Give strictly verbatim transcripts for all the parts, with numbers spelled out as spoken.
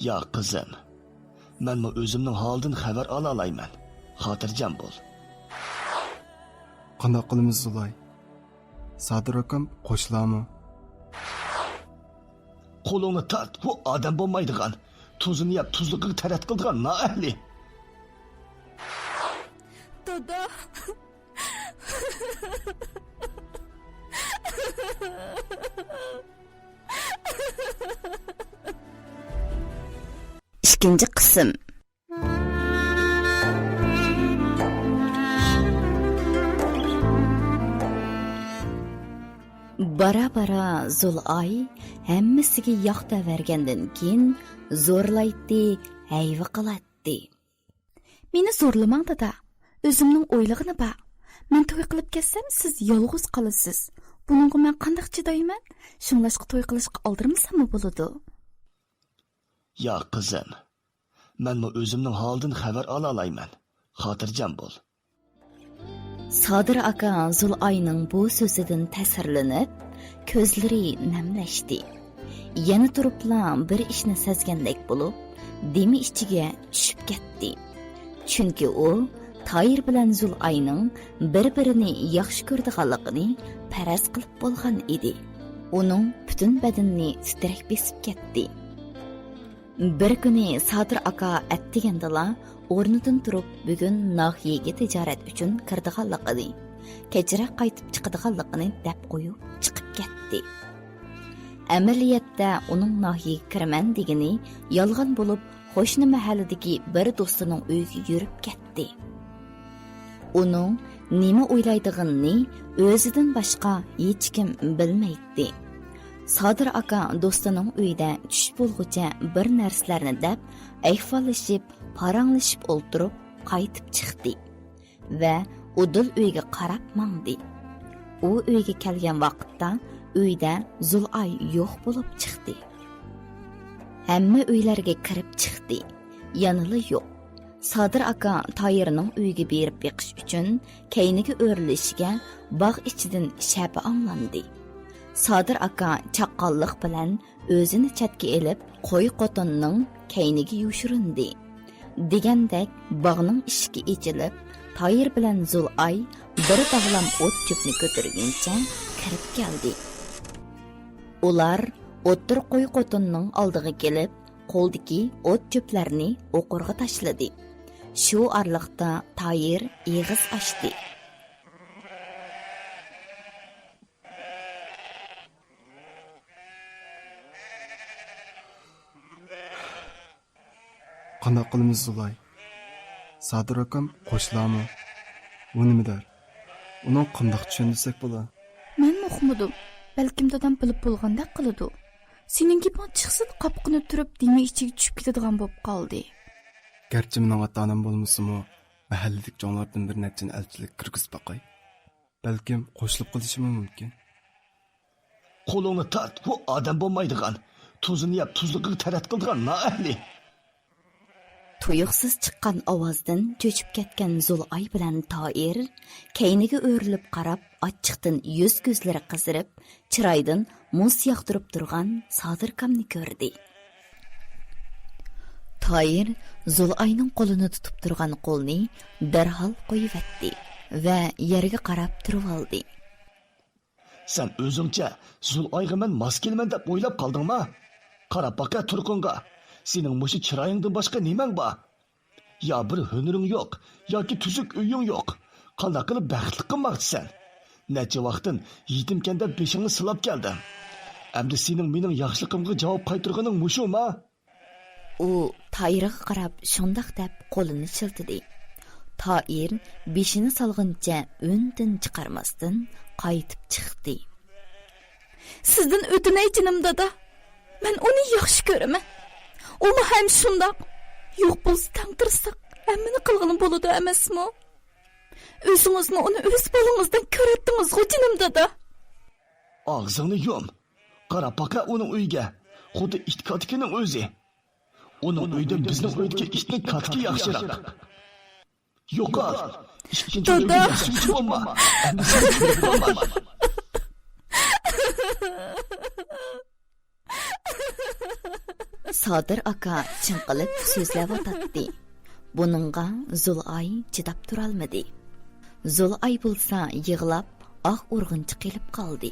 ياق، قىزىم. مەنمۇ ئۆزۈمنىڭ ھالىدىن خەۋەر ئالالايمەن. خاتىرجەم بول. قانداق قىلىمىز، زۇلاي؟ سادىر ئاكام قوشلارمۇ؟ قولۇڭنى تارت، بۇ ئادەم بولمايدىغان، تۇزىنى يەپ تۇزلۇقىغا تەرەت قىلىدىغان نائەھلى. دادا. ئىككىنچى قىسىم. بارا-بارا زۇلئاي ھەممىسىگە ياق دەۋەرگەندىن كېيىن زورلايتتى، ھەيۋە قىلاتتى. مېنى زورلىماڭ، دادا. ئۆزۈمنىڭ ئويلىغىنى بار. مەن توي قىلىپ كەتسەم، سىز يالغۇز قالىسىز. بۇنىڭغا مەن قانداق چىدايمەن؟ شۇڭلاشقا توي قىلىشقا ئالدىرىمىساممۇ بولىدۇ. ياق، قىزىم. مەنمۇ ئۆزۈمنىڭ ھالىدىن خەۋەر ئالالايمەن. خاتىرجەم بول. سادىر ئاكا زۇلئاينىڭ بۇ سۆزىدىن تەسىرلىنىپ، كۆزلىرى نەملەشتى. يەنە تۇرۇپلا بىر ئىشنى سەزگەندەك بولۇپ، دېمى ئىچىگە چۈشۈپ كەتتى. چۈنكى ئۇ تايىر بىلەن زۇلئاينىڭ بىر-بىرىنى ياخشى كۆرىدىغانلىقىنى پەرەز قىلىپ بولغان ئىدى. ئۇنىڭ پۈتۈن بەدىنىنى تىترەك بېسىپ كەتتى. بىر كۈنى سادىر ئاكا ئەتىگەندىلا ئورنىدىن تۇرۇپ، بۈگۈن ناھىيەگە تىجارەت ئۈچۈن كىرىدىغانلىقىنى، كەچرەك قايتىپ چىقىدىغانلىقىنى دەپ قويۇپ چىقىپ كەتتى. ئەمەلىيەتتە ئۇنىڭ ناھىيەگە كىرىمەن دېگىنى يالغان بولۇپ، قوشنا مەھەللىدىكى بىر دوستىنىڭ ئۆيىگە يۈرۈپ كەتتى. ئۇنىڭ نېمە ئويلايدىغىنىنى ئۆزىدىن باشقا ھېچكىم بىلمەيتتى. سادىر ئاكا دوستىنىڭ ئۆيىدە چۈش بولغۇچە بىر نەرسىلەرنى دەپ، ئەھۋاللىشىپ، پاراڭلىشىپ ئولتۇرۇپ قايتىپ چىقتى ۋە ئۇدۇل ئۆيگە قاراپ ماڭدى. ئۇ ئۆيگە كەلگەن ۋاقىتتا ئۆيدە زۇلئاي يوق بولۇپ چىقتى. ھەممە ئۆيلەرگە كىرىپ چىقتى، يەنىلا يوق. سادىر ئاكا تايىرنىڭ ئۆيىگە بېرىپ بېقىش ئۈچۈن كەينىگە ئۆرۈلۈشىگە باغ ئىچىدىن شەپە ئاڭلاندى. سادىر ئاكا چاققانلىق بىلەن ئۆزىنى چەتكە ئېلىپ، قوي قوتۇننىڭ كەينىگە يوشۇرۇندى. دېگەندەك باغنىڭ ئىشىكى ئېچىلىپ، تايىر بىلەن زۇلئاي بىر باغلام ئوت چۆپنى كۆتۈرگىنىچە كىرىپ كەلدى. ئۇلار ئوتتۇرا قوي قوتۇننىڭ ئالدىغا كېلىپ، قولدىكى ئوت چۆپلەرنى ئوقۇرغا تاشلىدى. شۇ ئارىلىقتا تايىر ئېغىز ئاچتى. قانداق قىلىمىز، زۇلاي؟ سادىر ئاكام قوشلارمۇ؟ ئۇ نېمە دەر؟ ئۇنىڭ قانداق چۈشەندۈرسەك بولا؟ مەنمۇ ئۇقمىدىم. بەلكىم دادام بىلىپ بولغاندەك قىلىدۇ. سېنىڭ گېپىڭ چىقسىلا قاپىقىنى تۈرۈپ، دېمى ئىچىگە چۈشۈپ كېتىدىغان بولۇپ قالدى. گەرچە مېنىڭ ئاتا-ئانام بولمىسىمۇ، مەھەللىدىكى چوڭلاردىن بىر نەچچىنى ئەلچىلىك كىرگۈزۈپ باقاي. بەلكىم قوشۇلۇپ قېلىشىمۇ مۇمكىن. قولۇڭنى تارت، بۇ ئادەم بولمايدىغان، تۇزىنى يەپ تۇزلۇقىغا تەرەت قىلىدىغان نائەھلى. تۇيۇقسىز چىققان ئاۋازدىن چۆچۈپ كەتكەن زۇلئاي بىلەن تائىر كەينىگە ئۆرۈلۈپ قاراپ، ئاچچىقتىن يۈز-كۆزلىرى قىزىرىپ، چىرايىدىن مۇز ياغدۇرۇپ تۇرغان سادىركامنى كۆردى. تائىر زۇلئاينىڭ قولىنى تۇتۇپ تۇرغان قولنى دەرھال قويۇۋەتتى ۋە يەرگە قاراپ تۇرۇۋالدى. سەن ئۆزۈڭچە زۇلئايغا مەن ماس كېلىمەن دەپ ئويلاپ قالدىڭما؟ قاراپ باقە تۇرقۇڭغا. سېنىڭ مۇشۇ چىرايىڭدىن باشقا نېمەڭ بار؟ يا بىر ھۈنىرىڭ يوق، ياكى تۈزۈك ئۆيۈڭ يوق. قانداق قىلىپ بەختلىك قىلماقچىسەن؟ نەچچە ۋاقىتتىن يېتىمكەن دەپ بېشىڭنى سىلاپ كەلدىم. ئەمدى سېنىڭ مېنىڭ ياخشىلىقىمغا جاۋاب قايتۇرغىنىڭ مۇشۇما؟ ئۇ تائىرغا قاراپ شۇنداق دەپ قولىنى شىلتىدى. تائىر بېشىنى سالغىنىچە ئۈندىن چىقارماستىن قايتىپ چىقتى. سىزدىن ئۆتۈنەي، جېنىم دادا. مەن ئۇنى ياخشى كۆرىمەن. ئۇمۇ ھەم شۇنداق. يوق بولسا تەڭ تىرىشساق، ھەممىنى قىلغىلى بولىدۇ ئەمەسمۇ؟ ئۆزىڭىزمۇ ئۇنى ئۆز بالىڭىزدەك كۆرەتتىڭىزغۇ، جېنىم دادا. ئاغزىڭنى يۇم. قاراپ باقە ئۇنىڭ ئۆيىگە. خۇددى ئىت كاتىكىنىڭ ئۆزى. ئۇنىڭ ئۆيىدىن بىزنىڭ ئۆيدىكى ئىتنىڭ كاتىكى ياخشىراق. يوقال. ئىككىنچى دادا. ئۆيگە ياخشى بولما. ئەمدى سەن كۆرۈپ بولما. سادىر ئاكا چىڭقىلىپ سۆزلەۋاتاتتى. بۇنىڭغا زۇلئاي چىداپ تۇرالمىدى. زۇلئاي بولسا يىغلاپ ئاھ ئۇرغۇنچە قېلىپ قالدى.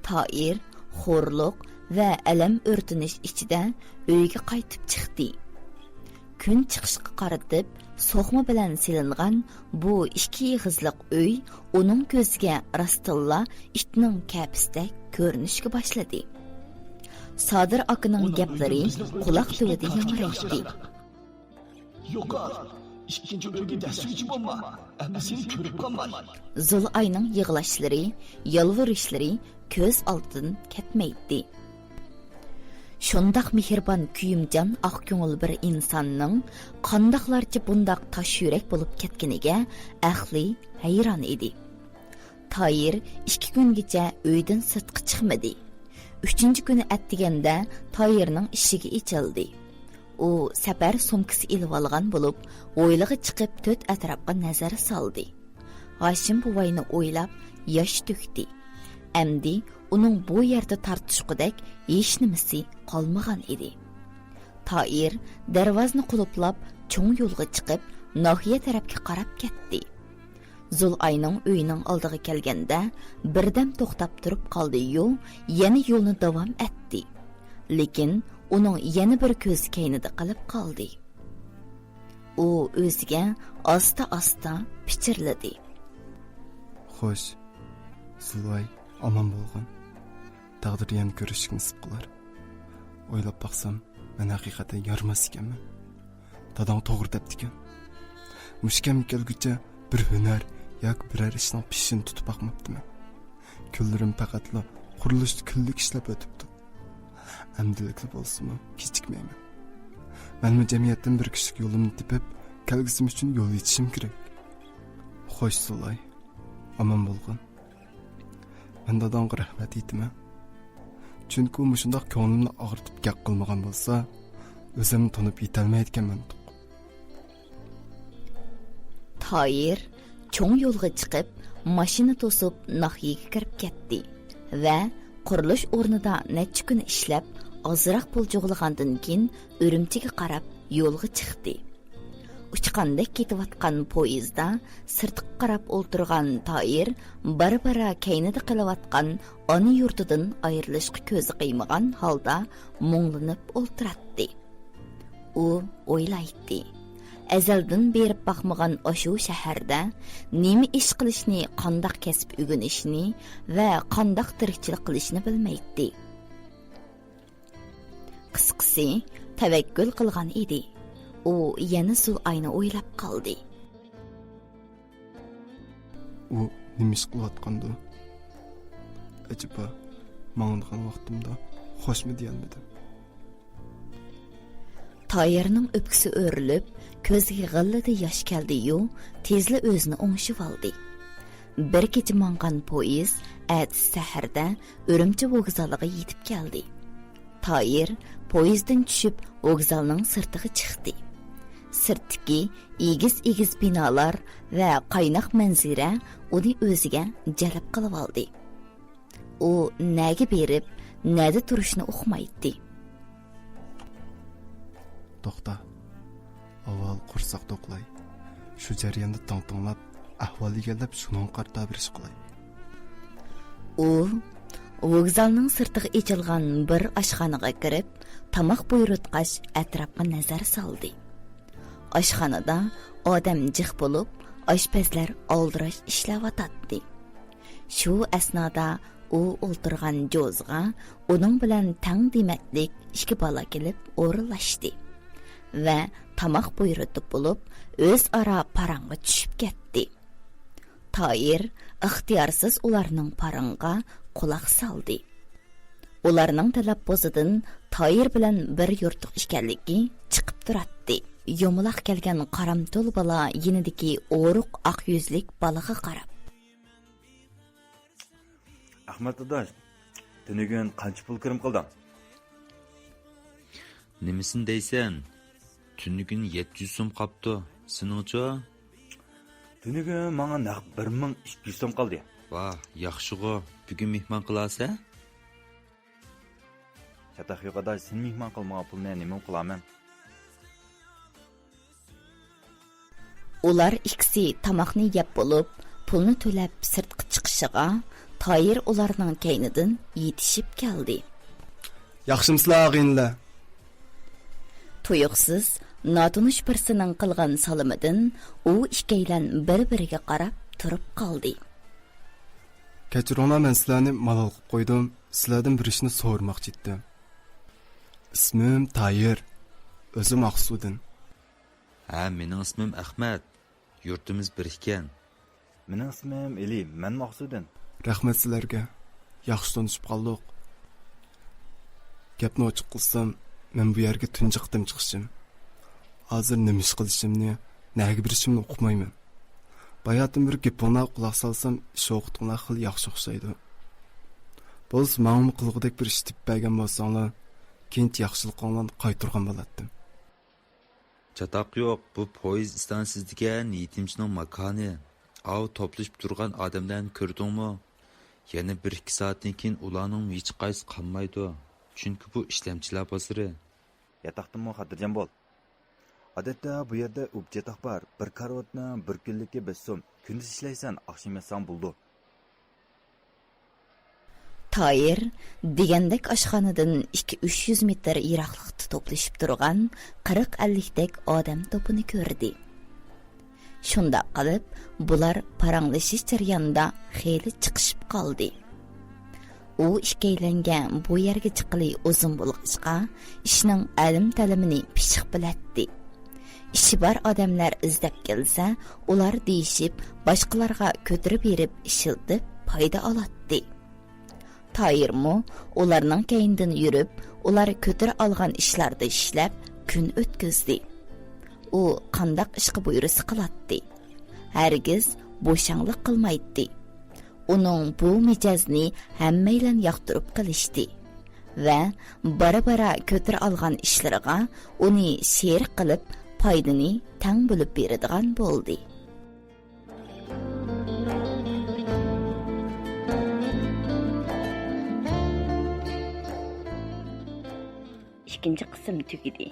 تائىر خورلۇق ۋە ئەلەم ئۆرتىنىش ئىچىدە ئۆيگە قايتىپ چىقتى. كۈن چىقىشقا قارىتىپ سوقما بىلەن سېلىنغان بۇ ئىككى ئېغىزلىق ئۆي ئۇنىڭ كۆزىگە راستتىنلا ئىتنىڭ كەپىسىدەك كۆرۈنۈشكە باشلىدى. سادىر ئاكىنىڭ گەپلىرى قۇلاق تۈۋىدە ياڭرايتتى. يوقال، ئىككىنچى ئۆيگە دەسسىگۈچى بولما، ئەمدى سېنى كۆرۈپ قالماي. زۇلئاينىڭ يىغلاشلىرى، يالۋۇرۇشلىرى كۆز ئالدىدىن كەتمەيتتى. شۇنداق مېھرىبان، كۆيۈمجان، ئاق كۆڭۈل بىر ئىنساننىڭ قانداقلارچە بۇنداق تاش يۈرەك بولۇپ كەتكىنىگە ئەقلى ھەيران ئىدى. تايىر ئىككى كۈنگىچە ئۆيدىن سىرتقا چىقمىدى. ئۈچىنچى كۈنى ئەتىگەندە تايىرنىڭ ئىشىكى ئېچىلدى. ئۇ سەپەر سومكىسى ئېلىۋالغان بولۇپ، ھويلىغا چىقىپ تۆت ئەتراپقا نەزەر سالدى. ھاشىم بوۋاينى ئويلاپ ياش تۆكتى. ئەمدى ئۇنىڭ بۇ يەردە تارتىشقۇدەك ھېچنېمىسى قالمىغان ئىدى. تائىر دەرۋازىنى قۇلۇپلاپ، چوڭ يولغا چىقىپ، ناھىيە تەرەپكە قاراپ كەتتى. زۇلئاينىڭ ئۆيىنىڭ ئالدىغا كەلگەندە، بىردەم توختاپ تۇرۇپ قالدى-يۇ، يەنە يولىنى داۋام ئەتتى. لېكىن ئۇنىڭ يەنە بىر كۆزى كەينىدە قېلىپ قالدى. ئۇ ئۆزىگە ئاستا-ئاستا پىچىرلىدى. خوش، زۇلئاي، ئامان بولغىن. تەقدىر يەنە كۆرۈشۈشكە نېسىپ قىلار. ئويلاپ باقسام، مەن ھەقىقەتەن يارىماس ئىكەنمەن. داداڭ توغرا دەپتىكەن. مۇشۇ كەمگە كەلگۈچە بىر ھۈنەر ياكى بىرەر ئىشنىڭ پېشىنى تۇتۇپ باقماپتىمەن. كۈنلىرىم پەقەتلا قۇرۇلۇشتا كۈنلۈك ئىشلەپ ئۆتۈپتۇ. ئەمدىلىكلا بولسىمۇ كېچىكمەيمەن. مەنمۇ جەمئىيەتتىن بىر كىشىلىك يولۇمنى تېپىپ، كەلگۈسىم ئۈچۈن يول ئېچىشىم كېرەك. خوش زۇلئاي، ئامان بولغىن. مەن داداڭغا رەھمەت ئېيتىمەن. چۈنكى ئۇ مۇشۇنداق كۆڭلۈمنى ئاغرىتىپ گەپ قىلمىغان بولسا، ئۆزۈمنى تونۇپ يېتەلمەيدىكەنمەن. تايىر چوڭ يولغا چىقىپ، ماشىنا توسۇپ، ناھىيەگە كىرىپ كەتتى ۋە قۇرۇلۇش ئورنىدا نەچچە كۈن ئىشلەپ، ئازراق پۇل جۇغلىغاندىن كېيىن، ئۈرۈمچىگە قاراپ يولغا چىقتى. ئۇچقاندەك كېتىۋاتقان پويىزدا سىرتقا قاراپ ئولتۇرغان تايىر بارا-بارا كەينىدە قېلىۋاتقان ئانا يۇرتىدىن ئايرىلىشقا كۆزى قىيمىغان ھالدا مۇڭلىنىپ ئولتۇراتتى. ئۇ ئويلايتتى، ئەزەلدىن بېرىپ باقمىغان ئاشۇ شەھەردە نېمە ئىش قىلىشنى، قانداق كەسىپ ئۆگىنىشنى ۋە قانداق تىرىكچىلىك قىلىشنى بىلمەيتتى. قىسقىسى، تەۋەككۈل قىلغان ئىدى. ئۇ يەنە زۇلئاينى ئويلاپ قالدى. ئۇ نېمە ئىش قىلىۋاتقاندۇ؟ ئەجەبا، ماڭىدىغان ۋاقتىمدا خوشمۇ دېيەلمىدىم. تايىرنىڭ ئۆپكىسى ئۆرۈلۈپ، كۆزىگە غىللىدە ياش كەلدى-يۇ، تېزلا ئۆزىنى ئوڭشىۋالدى. بىر كېچە ماڭغان پويىز ئەتىسى سەھەردە ئۈرۈمچى ۋوگزالىغا يېتىپ كەلدى. تايىر پويىزدىن چۈشۈپ، ۋوگزالنىڭ سىرتىغا چىقتى. سىرتتىكى ئېگىز-ئېگىز بىنالار ۋە قايناق مەنزىرە ئۇنى ئۆزىگە جەلپ قىلىۋالدى. ئۇ نەگە بېرىپ، نەدە تۇرۇشنى ئۇقمايتتى. توختا، ئاۋۋال قورساق توقلاي. شۇ جەرياندا تىڭ تىڭلاپ، ئەھۋال ئىگىلەپ، شۇنىڭغا قارىتا بىر ئىش قىلاي. ئۇ ۋوگزالنىڭ سىرتىغا ئېچىلغان بىر ئاشخانىغا كىرىپ، تاماق بۇيرۇتقاچ، ئەتراپقا نەزەر سالدى. ئاشخانىدا ئادەم جىق بولۇپ، ئاشپەزلەر ئالدىراش ئىشلەۋاتاتتى. شۇ ئەسنادا ئۇ ئولتۇرغان جوزىغا ئۇنىڭ بىلەن تەڭ دېمەتلىك ئىككى بالا كېلىپ ئورۇنلاشتى ۋە تاماق بۇيرۇتۇپ بولۇپ، ئۆزئارا پاراڭغا چۈشۈپ كەتتى. تايىر ئىختىيارسىز ئۇلارنىڭ پاراڭىغا قۇلاق سالدى. ئۇلارنىڭ تەلەپپۇزىدىن تايىر بىلەن بىر يۇرتلۇق ئىكەنلىكى چىقىپ تۇراتتى. يۇمىلاق كەلگەن قارامتۇل بالا يېنىدىكى ئورۇق ئاق يۈزلۈك بالىغا قاراپ. ئەخمەت ئاداش، تۈنۈگۈن قانچە پۇل كىرىم قىلدىڭ؟ نېمىسىنى دەيسەن؟ تۈنۈگۈن يەتتە يۈز سوم قاپتۇ. سېنىڭچۇ؟ تۈنۈگۈن ماڭا نەق بىر مىڭ ئىككى يۈز سوم قالدى. ۋاھ، ياخشىغۇ. بۈگۈن مېھمان قىلارسەن؟ چاتاق يوق ئاداش، سېنى مېھمان قىلمىغان پۇلنى نېمە قىلارمەن؟ ئۇلار ئىككىسى تاماقنى يەپ بولۇپ، پۇلنى تۆلەپ سىرتقا چىقىشىغا، تايىر ئۇلارنىڭ كەينىدىن يېتىشىپ كەلدى. ياخشىمسىلەر، ئاغىنىلەر؟ تۇيۇقسىز ناتونۇش بىرسىنىڭ قىلغان سالىمىدىن ئۇ ئىككىيلەن بىر-بىرىگە قاراپ تۇرۇپ قالدى. كەچۈرۈڭلار، مەن سىلەرنى مالال قىلىپ قويدۇم. سىلەردىن بىر ئىشنى سورىماقچى ئىدىم. ئىسمىم تايىر. ئۆزۈم ئاقسۇدىن. ھە، مېنىڭ ئىسمىم ئەخمەت. يۇرتىمىز بىر ئىكەن. مېنىڭ ئىسمىم ئېلى، مەنمۇ ئاقسۇدىن. رەھمەت سىلەرگە. ياخشى تونۇشۇپ قالدۇق. گەپنى ئوچۇق قىلسام، مەن بۇ يەرگە تۇنجى قېتىم چىقىشىم. ھازىر نېمە ئىش قىلىشىمنى، نەگە بېرىشىمنى ئۇقمايمەن. باياتىن بىر گېپىڭلارغا قۇلاق سالسام، ئىش ۋاقتىڭلار خېلى ياخشى ئوخشايدۇ. بولسا ماڭىمۇ قىلغۇدەك بىر ئىش تېپىپ بەرگەن بولساڭلار، كېيىنچە ياخشىلىقىڭلارنى قايتۇرغان بولاتتىم. چاتاق يوق، بۇ پويىز ئىستانسىسى دېگەن يېتىمچىنىڭ ماكانى. ئاۋۇ توپلىشىپ تۇرغان ئادەملەرنى كۆردۈڭمۇ؟ يەنە بىر ئىككى سائەتتىن كېيىن ئۇلارنىڭمۇ ھېچقايسىسى قالمايدۇ. چۈنكى بۇ ئىشلەمچىلەر بازىرى. ياتاقتىنمۇ خاتىرجەم بول. ئادەتتە بۇ يەردە ئۇپچە ياتاق بار. بىر كارىۋاتنىڭ بىر كۈنلۈكى بەش سوم. كۈندۈز ئىشلەيسەن، ئاخشام ياتساڭ بولىدۇ. تايىر دېگەندەك ئاشخانىدىن ئىككى يۈز مېتىر يىراقلىقتا توپلىشىپ تۇرغان قىرىق ئەللىكتەك ئادەم توپىنى كۆردى. شۇنداق قىلىپ، بۇلار پاراڭلىشىش جەريانىدا خېلى چىقىشىپ قالدى. ئۇ ئىككىيلەنگە بۇ يەرگە چىققىلى ئۇزۇن بولغاچقا، ئىشنىڭ ئەلىم-تەلىمىنى پىششىق بىلەتتى. ئىشى بار ئادەملەر ئىزدەپ كەلسە، ئۇلار دېيىشىپ، باشقىلارغا كۆتۈرۈپ بېرىپ ئىشلىتىپ پايدا ئالاتتى. تايىرمۇ ئۇلارنىڭ كەينىدىن يۈرۈپ، ئۇلار كۆتۈرە ئالغان ئىشلاردا ئىشلەپ كۈن ئۆتكۈزدى. ئۇ قانداق ئىشقا بۇيرۇسا قىلاتتى. ھەرگىز بوشاڭلىق قىلمايتتى. ئۇنىڭ بۇ مىجەزنى ھەممەيلەن ياقتۇرۇپ قېلىشتى ۋە بارا-بارا كۆتۈرە ئالغان ئىشلىرىغا ئۇنى شېرىك قىلىپ، پايدىنى تەڭ بۆلۈپ بېرىدىغان بولدى. ئىككىنچى قىسىم تۈگىدى.